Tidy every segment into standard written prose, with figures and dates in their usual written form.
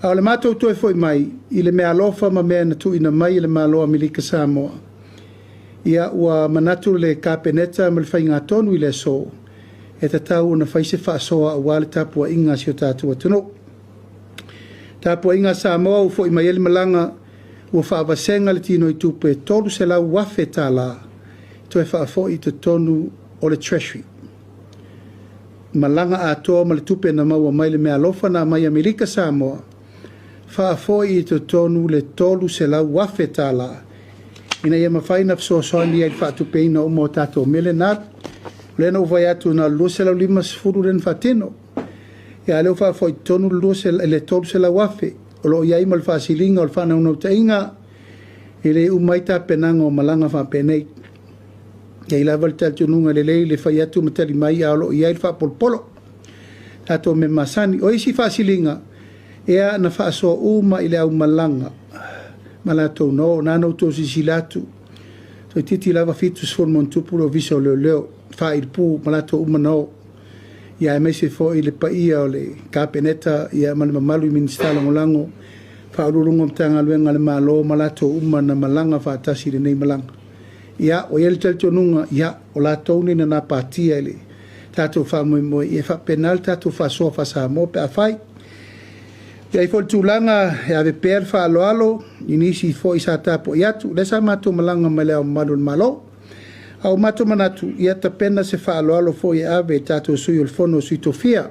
A o le matou toe foi mai i le meaalofa ma mea na tuuina mai e le Malo o Amerika Samoa, ia ua manatu le Kapeneta ma le faigatonu i le aso, e tatau ona fai se faasoa aua le tapuaiga a si o tatou atunuu. Tapuaiga a Samoa ua foi mai ai le malaga, ua faavasega le tinoitupe e $300,000 toe faafoi i totonu o le Treasury. Malaga atoa ma le tupe na maua mai le meaalofa na aumai Amerika Samoa, faafoi i totonu le $300,000 ina ia mafai ona fesoasoani ai i le faatupeina uma o tatou mea na alu. O lea na ou vaai atu na o le 250 lea na faatino, a o lea ua faafoi i totonu le $300,000. O lo o i ai ma le faasiliga o le faanaunautaiga, e le uma ai tapenaga o malaga faapenei. E i ai lava le talitonuga e lelei le fai atu ma tali mai, ae o lo o i ai le faapolopolo, tatou mea masani. O isi faasiliga, ia na faasoa uma i le aumalaga ma latou na o. Na ona outou silasila atu, toeitiiti lava 70+ le Ofisa o Leoleo, faailupu ma latou uma na o, aemaise foi le paia o le Kapeneta ma le mamalu i Minisita Lagolago, Ofisa Sili o Pulega o Matagaluega a le Malo ma latou uma na malaga faatasi i lenei malaga. Ia, ua i ai le talitonuga, ia, o latou nei na gapatia i le tatou faamoemoe, ia e faapena le tatou faasoa faa-Samoa pe afai. E i ai foi le tulaga e ave pea le faaaloalo i nisi foi sa tapuai atu, lea sa matou malaga ma Le Ao Mamalu o le Malo. A ua matou manatu, ia tapena se faaaloalo foi e ave i tatou Sui o le Fono a Sui Tofia. O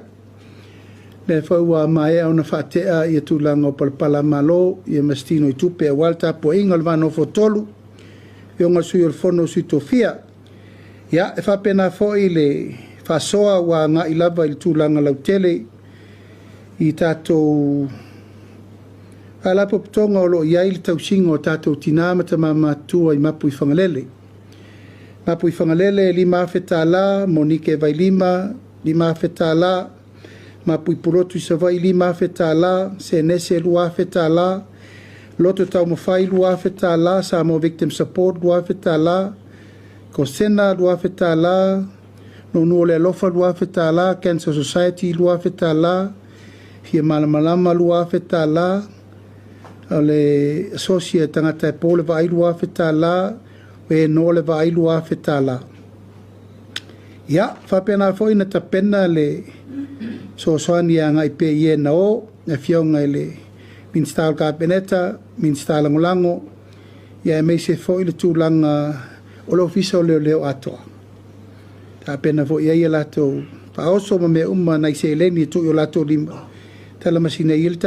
lea foi ua maea ona faatea ia tulaga o palapalamalo ma se tinoitupe aua le tapuaiga o le va nofo tolu, afioga i le Sui o le Fono a Sui Tofia. Ia, e faapena foi le faasoa ua agai lava i le tulaga lautele i tatou faalapotopotoga o lo o i ai le tausiga o tatou tina ma tama matutua i Mapuifagalele. Mapuifagalele e $5,000, Monike Vailima $5,000, Mapui Pulotu i Savaii $5,000, Senese $2,000, Loto Taumafai $2,000, Samoa Victim Support $2,000, Kosena $2,000, Nuunuu o le Alofa $2,000, Cancer Society $2,000, Fia Malamalama $2,000, o le Asosi a Tagata e Po le Vaai $2,000, o e noa le vaai $2,000. Ia, faapena foi ona tapena le fesoasoani e agai pea i e na o, le Afioga i le Minisita o le Kapeneta, Minisita Lagolago, aemaise foi le tulaga o le Ofisa o Leoleo atoa. Tapena foi i ai a latou faaoso ma mea uma, nai seleni e tuu i o latou lima e talamasina ai le